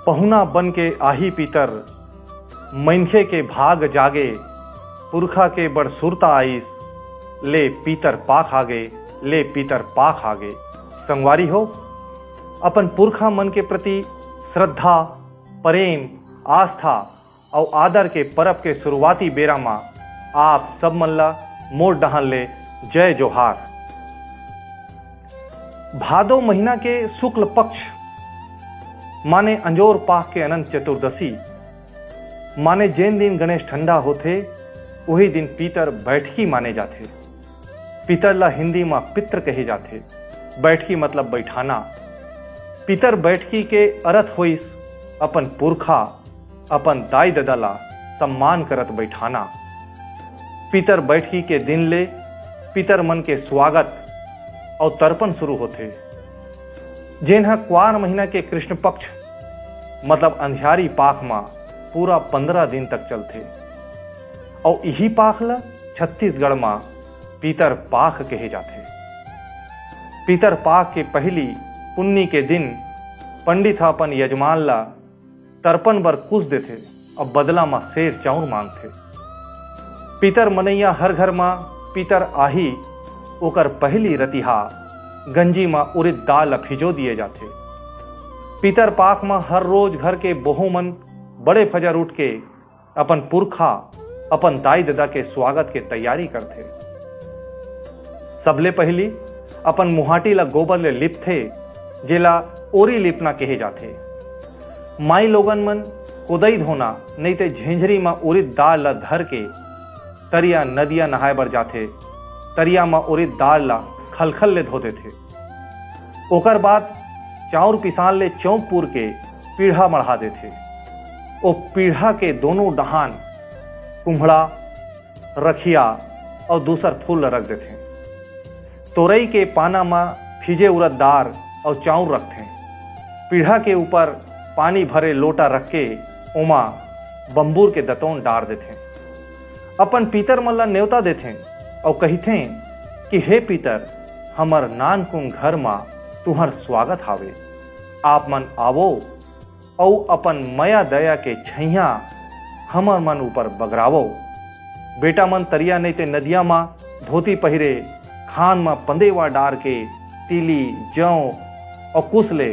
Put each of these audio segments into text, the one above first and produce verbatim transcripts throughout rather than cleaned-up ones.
पहुना बन के आही पीतर, मनखे के भाग जागे, पुरखा के बड़ सुरता आइस, ले पीतर पाख आगे, ले पीतर पाख आगे। संगवारी हो, अपन पुरखा मन के प्रति श्रद्धा, प्रेम, आस्था अउ आदर के परब के शुरुआती बेरा म आप सब मन ला मोर डहान ले जय जोहार। भादो महीना के शुक्ल पक्ष माने अंजोर पाख के अनंत चतुर्दशी माने जेन दिन गणेश ठंडा होथे, उही दिन पीतर बैठकी माने जाथे। पीतर ला हिंदी म पित्र कहे जाथे। बैठकी मतलब बैठाना। पीतर बैठकी के अरथ होइस अपन पुरखा, अपन दाई ददा ला सम्मान करत बैठाना। पीतर बैठकी के दिन ले पीतर मन के स्वागत अउ तर्पण शुरू होथे, जेन ह क्वार महीना के कृष्ण पक्ष मतलब अंधियारी पाख म पूरा पंद्रह दिन तक चलथे। अउ इही पाख ल छत्तीसगढ़ म पीतर पाख कहे जाथे। पीतर पाख के पहिली पुन्नी के दिन पंडित ह अपन यजमान ल तर्पण बर कुस देथे अउ बदला म सेर चाउर मांगथे। पीतर मनैया हर घर म पीतर आही, ओकर पहिली रतिहा गंजी म उरिद दाल ल फिजो दिए जाथे। पीतर पाख म हर रोज घर के बहू मन बड़े फजर उठ के अपन पुरखा, अपन दाई ददा के स्वागत के तैयारी करथे। सबले पहिली अपन मुहाटी ला गोबर ले लिपथे, जेला ओरी लिपना कहे जाथे। माई लोगन मन कोदई धोना नइ ते झेंझरी म उरिद दाल ला धर के तरिया नदिया नहाए बर जाथे। तरिया म उरिद दाल ला खलखल ले धो देथे। ओकर बाद चाउर पिसान ले चौंक पूर के पीढ़ा मढ़ा देथे। ओ पीढ़ा के दोनों डहान कुम्हड़ा, रखिया अउ दूसर फूल ल रख देथे। तोरई के पाना म फिजे उरद दार अउ चाउर रखथे। पीढ़ा के ऊपर पानी भरे लोटा रख के ओमा बम्बूर के दतौन डार देथे। अपन पीतर मन ल नेवता देथे अउ कहिथे कि हे पीतर, हमर नानकुन घर म तुंहर स्वागत हावे। आप मन आवो अउ अपन मया दया के छैया हमर मन ऊपर बगरावो। बेटा मन तरिया नइ ते नदिया म धोती पहिरे, खान म पंदेवा डार के तिली, जौ अउ कुस ले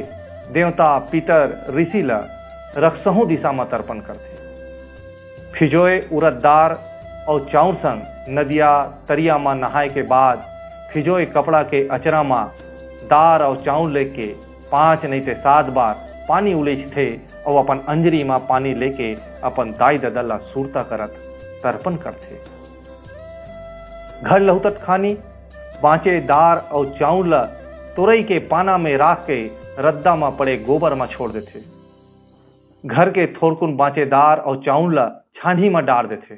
देवता, पितर, ऋषि ल रकसहूं दिशा म तर्पण करथे। फिजोय उरद दार अउ चाउर संग नदिया, तरिया म नहाए के बाद फिजोय कपड़ा के अचरा म दार अउ चाउर लेके पांच नइ ते सात बार पानी उलीचथे अउ अपन अंजरी म पानी लेके अपन दाई ददा ल सुरता करत तर्पण करथे। घर लहुटत खानी बांचे दार अउ चाउर ल तोरई के पाना में राख के रद्दा म पड़े गोबर म छोड़ देथे। घर के थोरकुन बांचे दार अउ चाउर ल छान्ही म डार देथे।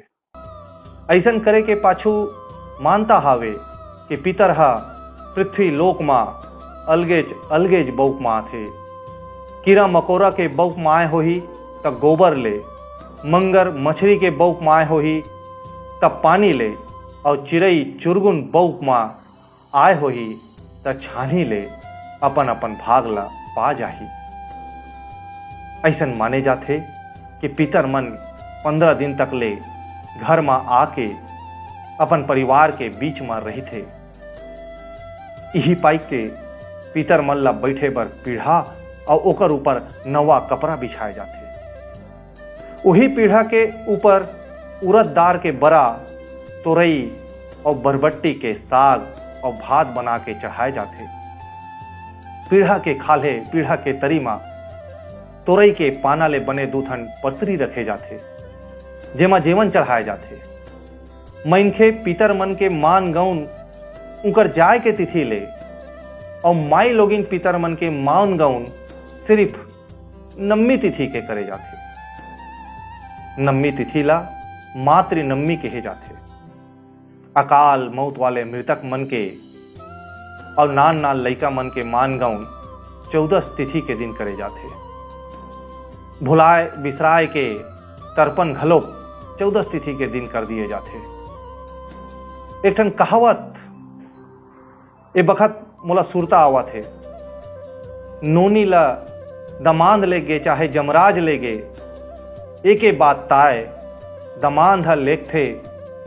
अइसन करे के पाछू मानता हावे कि पितर ह पृथ्वी लोक म अलगेच अलगेच बउक म आथे। कीरा मकोरा के बउक म आए होही त गोबर ले, मंगर मछरी के बउक म आए होही त पानी ले, अउ चिरई चुरगुन बउक म आए होही त छान्ही ले अपन अपन भाग ल पा जाही। अइसन माने जाथे कि पितर मन पंद्रह दिन तक ले घर म आके अपन परिवार के बीच म रहिथे। इही पाई के पितर मन ल बइठे बर पीढ़ा अउ ओकर ऊपर नवा कपड़ा बिछाए जाथे। उही पीढ़ा के ऊपर उरद दार के बरा, तोरई अउ बरबट्टी के साग अउ भात बना के चढ़ाए जाथे। पीढ़ा के खाल्हे, पीढ़ा के तरी म तोरई के पाना ले बने दू ठन पतरी रखे जाथे, जेमा जेवन चढ़ाए जाथे। मनखे पितर मन के मान गउन उंकर जाए के तिथि ले अउ माई लोगिन पितर मन के मान गउन सिरिफ नम्मी तिथि के करे जाथे। नम्मी तिथि ला मातृ नम्मी कहे जाथे। अकाल मौत वाले मृतक मन के अउ नान नान लइका मन के मान गउन चौदस तिथि के दिन करे जाथे। भुलाए बिसराए के तर्पण घलोक चौदस तिथि के दिन कर दिए जाथे। एक ठन कहावत ए बखत मोला सुरता आवत हे, नोनी ल दमांद ले गे चाहे जमराज ले गे, एके बात ताय, दमांद ह लेगथे,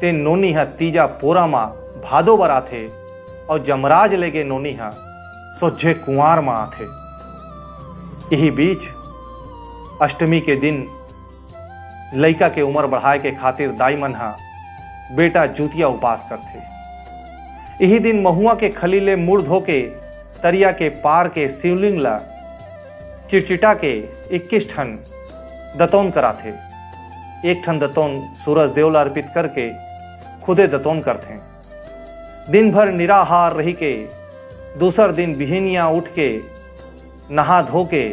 ते नोनी ह तीजा पोरा म भादो बर आथे, अउ जमराज ले गे नोनी ह सोझे कुंवार म आथे। इही बीच अष्टमी के दिन लइका के उमर बढ़ाए के खातिर दाई मन ह बेटा जूतिया उपास करथे। इही दिन महुआ के खली ले मुड़ धो के तरिया के पार के शिवलिंग ल चिटचिटा के इक्कीस ठन दतौन कराथे। एक ठन दतौन सूरज देव ल अर्पित करके खुदे दतौन करथे। दिन भर निराहार रही के दूसर दिन बिहनिया उठ के नहा धो के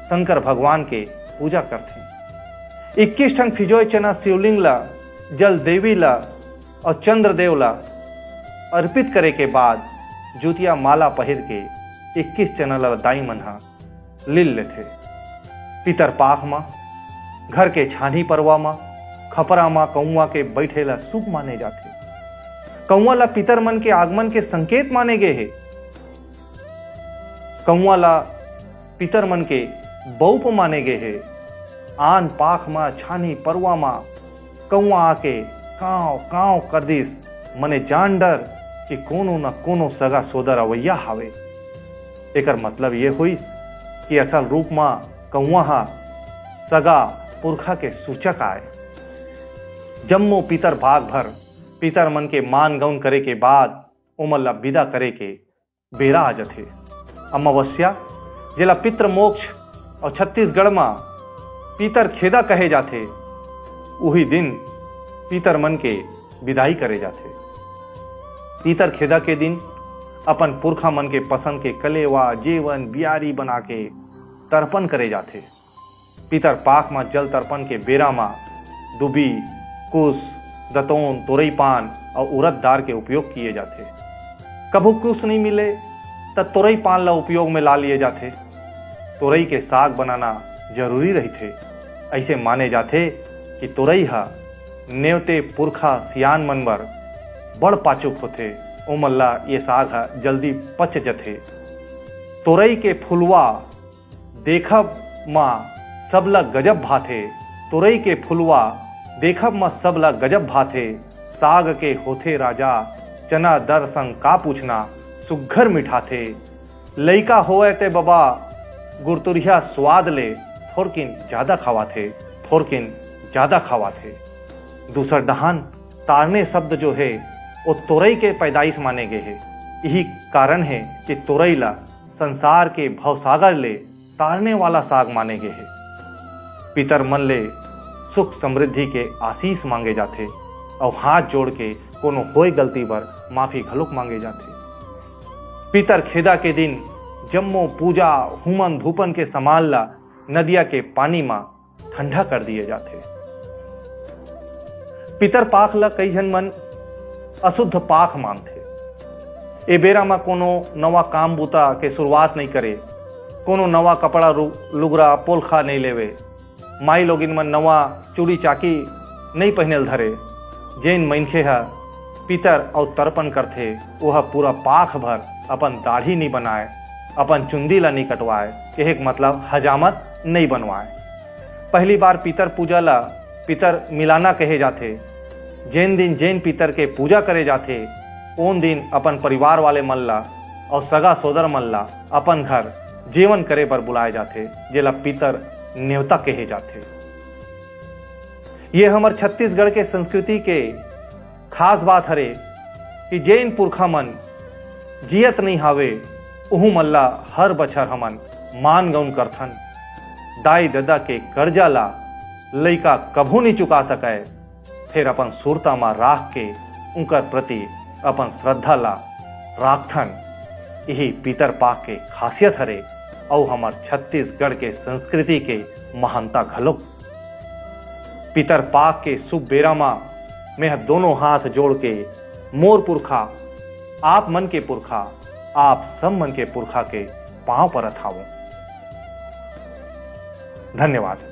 शंकर भगवान के पूजा करथे। इक्कीस ठन फिजोय चना शिवलिंग ल, जल देवी ल अउ चंद्रदेव ल अर्पित करे के बाद जूतिया माला पहिर के इक्कीस चना ल दाई मन ह लील लेथे। पितर पाख म, घर के छानी परवा म, खपरा म कौआ के बैठे ल शुभ माने जाथे। कौआ ल पितर मन के आगमन के संकेत माने गे हे। कौआ ल पितर मन के बउप माने गे हे। आन पाख म, छानी परवा म कौआ आके कांव कांव कर दिस, मने जान डर कि कोनो न कोनो सगा सोदर अवइया हावे। एकर मतलब ये होइस कि असल रूप म कौआ ह सगा पुरखा के सूचक आय। जम्मो पितर पाख भर पितर मन के मान गौन करे के बाद ओमन ला विदा करे के बेरा आ जथे। अमावस्या, जेला पितृ मोक्ष अउ छत्तीसगढ़ म पितर खेदा कहे जाथे, उही दिन पितर मन के विदाई करे जाथे। पितर खेदा के दिन अपन पुरखा मन के पसंद के कलेवा, जेवन, बियारी बना के तर्पण करे जाथे। पितर पाख म जल तर्पण के बेरा म दुबी, कुस, दतोन, तोरई पान अउ उरद दार के उपयोग किए जाथे। कभू कुस नइ मिले, त तोरई पान ल उपयोग में ला लिए जाथे। तोरई के साग बनाना जरूरी रहिथे। अइसे माने जाथे कि तोरई ह नेवते पुरखा सियान मन बर बड़ पाचुक होथे, ओमन ल ये साग ह जल्दी पच जथे। तोरई के फुलवा देखब म सबला गजब भाथे, तोरई के फुलवा देखब म सबला गजब भाथे। साग के होथे राजा, चना दर संग का पूछना, सुग्घर मिठाथे। लइका होवय ते बबा, गुरतुरिया स्वाद ले थोरकिन जादा खवाथे, थोरकिन जादा खवाथे। दूसर डहान तारने शब्द जो हे, ओ तोरई के पैदाइश माने गे हे। इही कारण हे कि तोरई ला संसार के भवसागर ले तारने वाला साग माने गे हे। पितर मन ले सुख समृद्धि के आशीष मांगे जाथे अउ हाथ जोड़ के कोनो होय गलती बर माफी घलोक मांगे जाथे। पितर खेदा के दिन जम्मो पूजा, हुमन, धूपन के सामान ला नदिया के पानी म ठंडा कर दिए जाथे। पितर पाख ल कई झन मन अशुद्ध पाख मानथे। ए बेरा म कोनो नवा काम बूता के शुरुआत नइ करे, कोनो नवा कपड़ा रु-, लुगरा पोलखा नइ लेवे, माई लोगिन मन नवा चूड़ी चाकी नइ पहिने ल धरे। जेन मनखे ह पितर अउ तर्पण करथे, ओह पूरा पाख भर अपन दाढ़ी नइ बनाय, अपन चुंदी ल नइ कटवाय, कहे के मतलब हजामत नइ बनवाय। पहली बार पितर पूजा ल पितर मिलाना कहे जाथे। जेन दिन जेन पितर के पूजा करे जाथे, ओन दिन अपन परिवार वाले मन ला अउ सगा सोदर मन ला अपन घर जेवन करे बर बुलाए जाथे, जेला पितर नेवता कहे जाथे। ये हमर छत्तीसगढ़ के संस्कृति के खास बात हरे कि जेन पुरखा मन जियत नइ हावे, उहू मन ला हर बछर हमन मान गौन करथन। दाई ददा के करजा ला लइका कभू नइ चुका सकय, फेर अपन सुरता म राख के उंकर प्रति अपन श्रद्धा ला राखथन। इही पितर पाख के खासियत हरे अउ हमर छत्तीसगढ़ के संस्कृति के महानता घलोक। पितर पाख के शुभ बेरा म मेंह दोनों हाथ जोड़ के मोर पुरखा, आप मन के पुरखा, आप सब मन के पुरखा के पांव परत हावों। धन्यवाद।